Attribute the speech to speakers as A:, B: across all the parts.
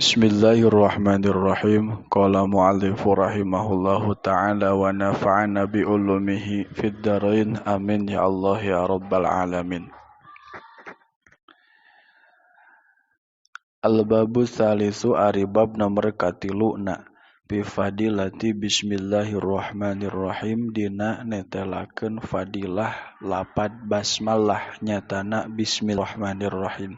A: Bismillahirrahmanirrahim. Qala mu'allifu rahimahullahu ta'ala wa nafa'ana bi ulumihi fid dharain. Amin ya Allah ya rabbal alamin. Al-babu tsalitsu ari bab nomor katiluna bi fadilati bismillahirrahmanirrahim dina netelakeun fadilah lapad basmalah nyatana bismillahirrahmanirrahim.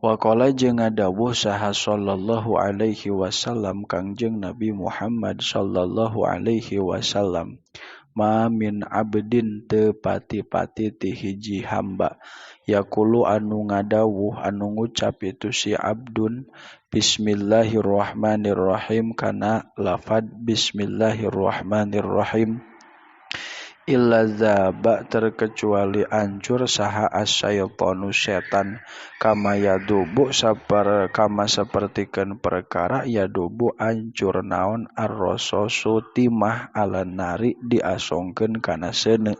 A: Waqala jeung ngadawuh saha sallallahu alaihi wasallam Kangjeng Nabi Muhammad sallallahu alaihi wasallam, ma min abdin teu pati-pati ti hiji hamba yaqulu anu ngadawuh anu ngucap itu si abdun bismillahirrahmanirrahim kana lafad bismillahirrahmanirrahim illa dzaba terkecuali ancur saha asyaitonu setan kama yadubu sapar kama sapertikeun perkara yadubu ancur naon arrososu timah ala nari diasongkeun kana seuneu.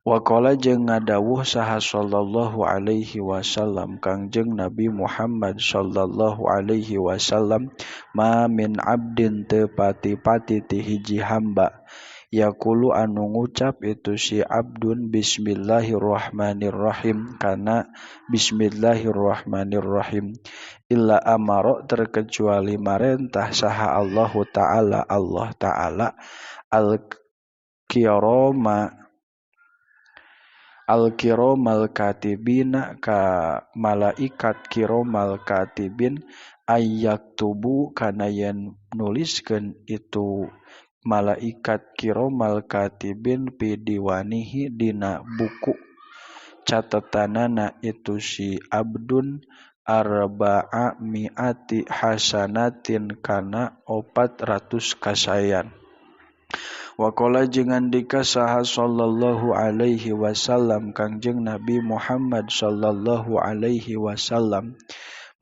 A: Waqala jeung ngadawuh saha sallallahu alaihi wasallam Kangjeng Nabi Muhammad sallallahu alaihi wasallam, ma min abdin teu pati-pati ti hiji hamba yaqulu anu ngucap itu si abdun bismillahirrahmanirrahim kana bismillahirrahmanirrahim illa amaro terkecuali marentah saha Allahu ta'ala Allah ta'ala al-kiromal katibina ka malaikat kiromal katibin ayyaktubu kana yen nuliskeun itu malaikat kiromal katibin fi diwanihi dina buku catatanana itu si abdun arba'a mi'ati hasanatin kana 400 kasayan. Waqala jeung ngandika saha sallallahu alaihi wasallam Kangjeng Nabi Muhammad sallallahu alaihi wasallam,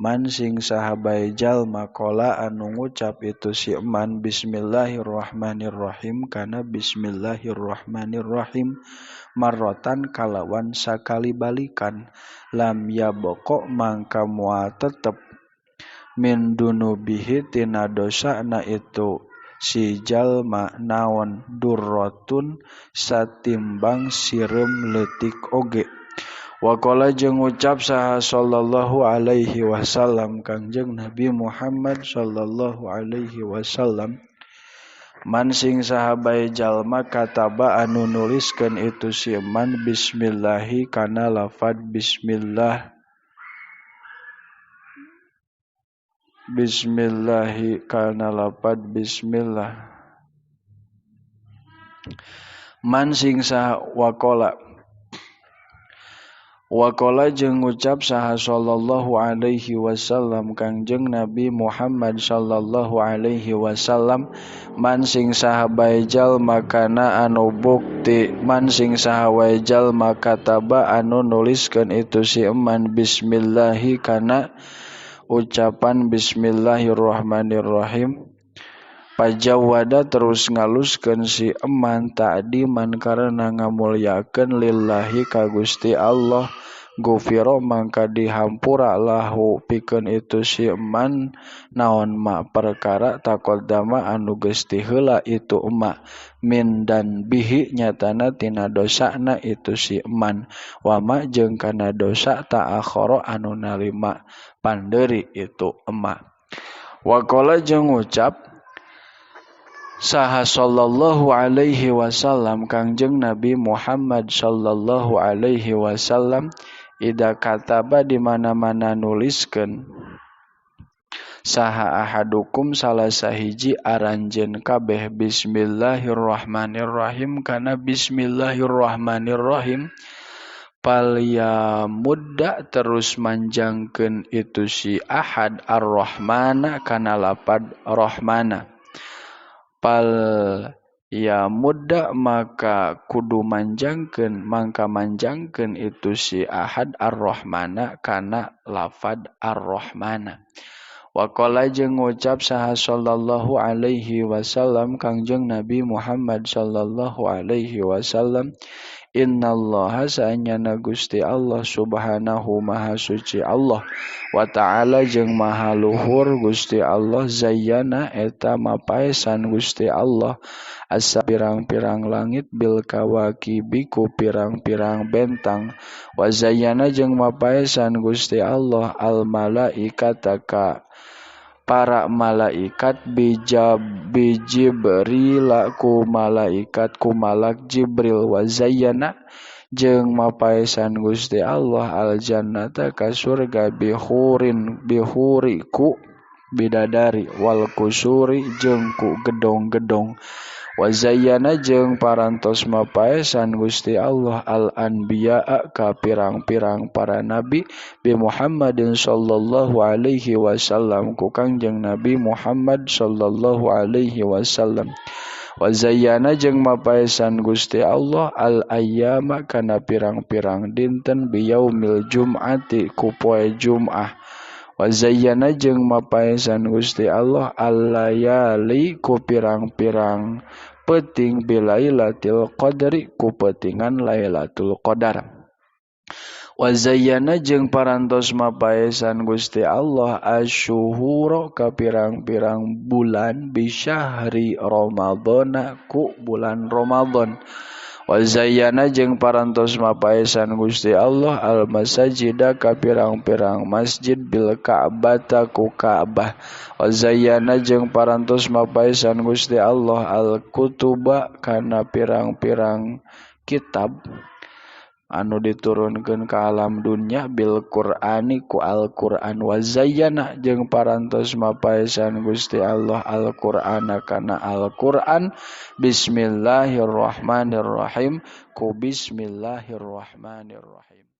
A: man sing sahabae jalma qala anu ngucap itu si man bismillahirrahmanirrahim kana bismillahirrahmanirrahim marrotan kalawan sakali balikan lam yabqa mangka moal tetep min dunubihi tina dosana itu si jalma naon durrotun satimbang sireum leutik oge. Waqala jeung ngucap saha sallallahu alaihi wasallam Kangjeng Nabi Muhammad sallallahu alaihi wasallam, man sing sahabae jalma kataba anu nuliskeun itu si man bismillahi kana lafad bismillah bismillahi kana lafad bismillah man sing saha waqala jeung ngucap saha sallallahu alaihi wasallam Kangjeng Nabi Muhammad sallallahu alaihi wasallam, man sing saha bae jalma kana anu bukti man sing saha wae jalma kataba anu nuliskeun itu si man bismillahi kana ucapan bismillahirrahmanirrahim pajawada terus ngaluskeun si eman ta'diman karena ngamulyakeun lillahi ka Gusti Allah gufiro mangka dihampura lahu pikeun itu si eman naon ma perkara taqaddama anu geus tiheula itu emak min dan bihi nyatana tina dosana itu si eman wama jeung kana dosa ta'akhara anu nalima pandeuri itu emak. Waqala jeung ngucap saha sallallahu alaihi wasallam Kangjeng Nabi Muhammad sallallahu alaihi wasallam, ida kataba di mana-mana nuliskeun saha ahadukum salah sahiji aranjeun kabeh bismillahirrahmanirrahim kana bismillahirrahmanirrahim palyamudda terus manjangkeun itu si ahad ar-rahmana kana lapad rahmana pal ya muda maka kudu manjangkeun mangka manjangkeun itu si ahad ar-rahmana kana lafad ar-rahmana. Waqala jeung ngucap saha sallallahu alaihi wasallam Kangjeng Nabi Muhammad sallallahu alaihi wasallam, Innallaha saenyana Gusti Allah subhanahu maha suci Allah wa ta'ala jeung maha luhur Gusti Allah zayyana eta mapaesan Gusti Allah asa pirang-pirang langit bil kawakibi ku pirang-pirang bentang wa zayyana jeung mapaesan Gusti Allah al malaikata ka para malaikat bijibril ku malaikat ku malak Jibril wa zayyana jeung mapaesan Gusti Allah al jannata ka surga bihurin bihuri ku bidadari wal kusuri jeung ku gedong-gedong wa zayyana jeung parantos mapaesan Gusti Allah al anbiya ka pirang-pirang para nabi bi Muhammadin sallallahu alaihi wasallam ku Kangjeng Nabi Muhammad sallallahu alaihi wasallam wa zayyana jeung mapaesan Gusti Allah al ayyama kana pirang-pirang dinten bi yaumil jum'ati ku poe Jum'ah wa zayyana jeung mapaesan Gusti Allah al-layali ku pirang-pirang peuting bilailatil qadri ku peutingan Lailatul Qadar wa zayyana jeung parantos mapaesan Gusti Allah asyuhura ka pirang-pirang bulan bisyahri Ramadhana ku bulan Ramadan wa zayyana jeung parantos mapaesan Gusti Allah al masajida ka pirang-pirang masjid bil Ka'bata ku Ka'bah wa zayyana jeung parantos mapaesan Gusti Allah al kutuba kana pirang-pirang kitab anu diturunkeun ka alam dunya bil Qur'ani ku Al-Qur'an wa zayyana jeung parantos mapaesan Gusti Allah Al-Qur'ana kana Al-Qur'an bismillahirrahmanirrahim ku bismillahirrahmanirrahim.